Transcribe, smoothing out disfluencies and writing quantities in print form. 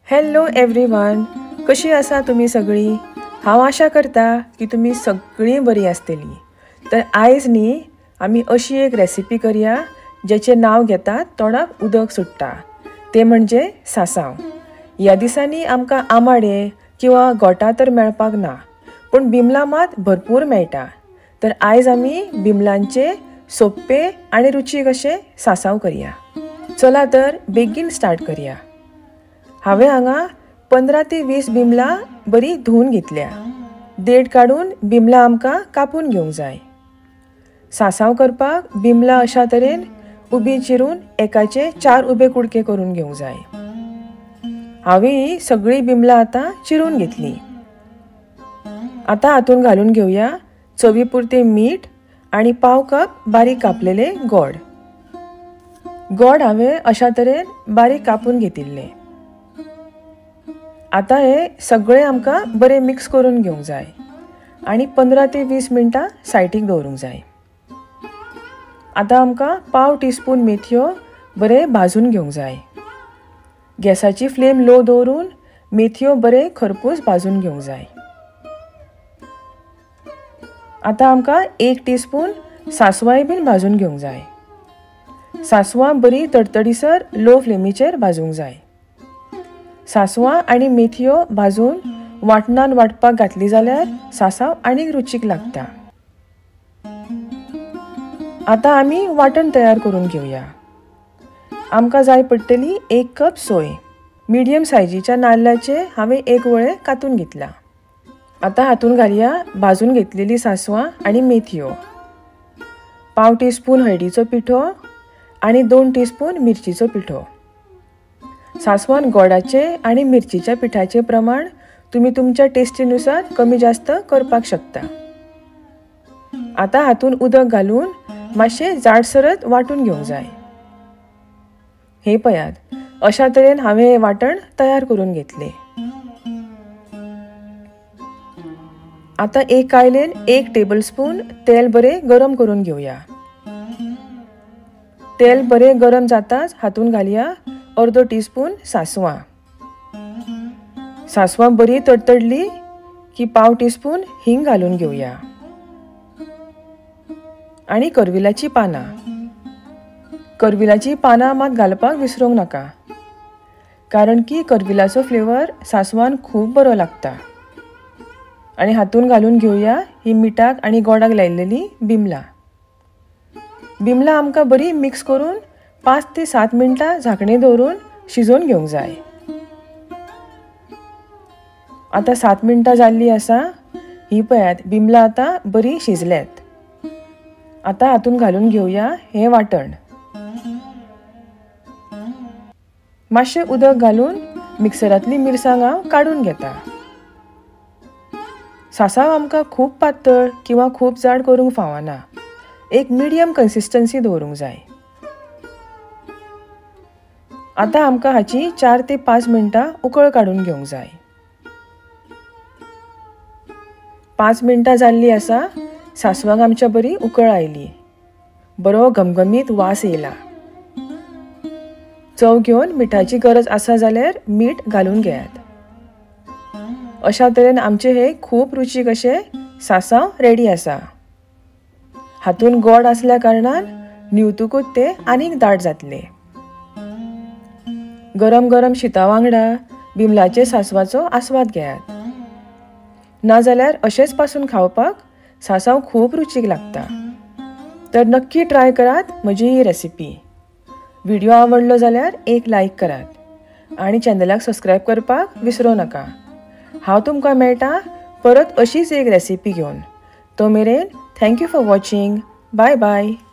Hello everyone, कशी आसा तुमी सगळी? हांव आशा करता की तुमी सगळीं बरी आसतली। तर आयज न्ही आमी अशी एक रेसिपी करया जेचें नांव घेतात तोंडाक उदक सुट्टा, तें म्हणजे सासांव। ह्या दिसांनी आमकां आमाडे किंवा गोटा तर मेळपाक ना, पूण बिमलां मात भरपूर मेळटा। तर आयज आमी बिमलांचे सोपे आनी रुचीक अशें सासांव करया। चला तर बेगीन स्टार्ट करया। हांवें हांगा 15 ते 20 बिमलां बरी धुवन घेतल्या। देड काडून बिमलां आमकां कापून घेवंक जाय। सासांव करपाक बिमलां अशा तरेन उबी चिरून एकाचे 4 उबे कुडके करून घेवंक जाय। हांवें ही सगळीं बिमलां आतां चिरून घेतली। आतां हातून घालून घेवया चवी पुरतें मीठ आनी 1/4 कप बारीक कापलेले गोड। गोड हांवें अशा तरेन बारीक कापून घेतिल्लें। आतां हे सगळें आमकां बरें मिक्स करून घेवंक जाय आनी 15 ते 20 मिनटां सायडीक दवरूंक जाय। आतां आमकां 1/4 टीस्पून मेथयो बरें भाजून घेवंक जाय। गॅसाची फ्लेम लो दवरून मेथयो बरें खरपूस भाजून घेवंक जाय। आतां आमकां 1 टीस्पून सासवांय बीन भाजून घेवंक जाय। सासवां बरी तडतडीसर लो फ्लेमीचेर भाजूंक जाय। सासवां आनी मेथयो भाजून वाटणान वाटपाक घातली जाल्यार सासांव आनीक रुचीक लागता। आतां आमी वाटण तयार करून घेवया। आमकां जाय पडटली 1 कप सोय। मिडियम सायजीच्या नाल्लाचे हांवें 1 वळे कातून घेतला। आतां हातून घालया भाजून घेतलेली सासवां आनी मेथयो, 1/4 टीस्पून हळदीचो पिठो आनी 2 टीस्पून मिरचीचो पिठो। सासवान गोडाचे आनी मिरचीच्या पिठाचे प्रमाण तुमी तुमच्या टेस्टीनुसार कमी जास्त करपाक शकता। आतां हातून उदक घालून मातशें जाडसरत वांटून घेवंक जाय। हे पळयात, अशा तरेन हांवें हें वांटण तयार करून घेतलें। आतां एक कायलेन 1 टेबलस्पून तेल बरें गरम करून घेवया। तेल बरें गरम जाताच हातून घालया 1/2 टीस्पून सासवां। सासवां बरी तडतडली की 1/4 टीस्पून हिंग घालून घेवया आनी करविलाची पानां। करविलाची पानां मात घालपाक विसरूंक नाका, कारण की करविलाचो फ्लेवर सासवान खूब बरो लागता। आनी हातून घालून घेवया ही मिठाक आनी गोडाक लायिल्ली बिमलां। बिमलां आमकां बरी मिक्स करून 5 ते 7 मिनटां झाकणें दवरून शिजोवन घेवंक जाय। आतां 7 मिनटां जाल्लीं आसा। ही पळयात बिमलां आतां बरी शिजल्यात। आतां हातून घालून घेवया हें वांटण। मातशें उदक घालून मिक्सरांतली मिरसांग हांव काडून घेता। सासांव आमकां खूब पातळ किंवा खूब जाड करूंक फावना, एक मिडियम कन्सिस्टन्सी दवरूंक जाय। आतां आमकां हाची 4 ते 5 मिनटां उकळ काडून घेवंक जाय। 5 मिनटां जाल्लीं आसा। सासवांक आमच्या बरी उकळ आयली, बरो घमघमीत वास येयला। चव घेवन मिठाची गरज आसा जाल्यार मीठ घालून घेयात। अशा तरेन आमचें हे खूब रुचीक अशें सासांव रेडी आसा। हातून गोड आसल्या कारणान न्हिवतकूच तें आनीक दाट जातलें। गरम गरम शिता वांगडा बिमलाचे सासवाचो आस्वाद घेयात, नाजाल्यार अशेंच पासून खावपाक सासांव खूब रुचीक लागता। तर नक्की ट्राय करात म्हजी ही रेसिपी। व्हिडिओ आवडलो जाल्यार एक लायक करात आनी चॅनलाक सबस्क्रायब करपाक विसरूं नाका। हांव तुमकां मेळटा परत अशीच एक रेसिपी घेवन। तो मेरेन thank you for watching. Bye bye.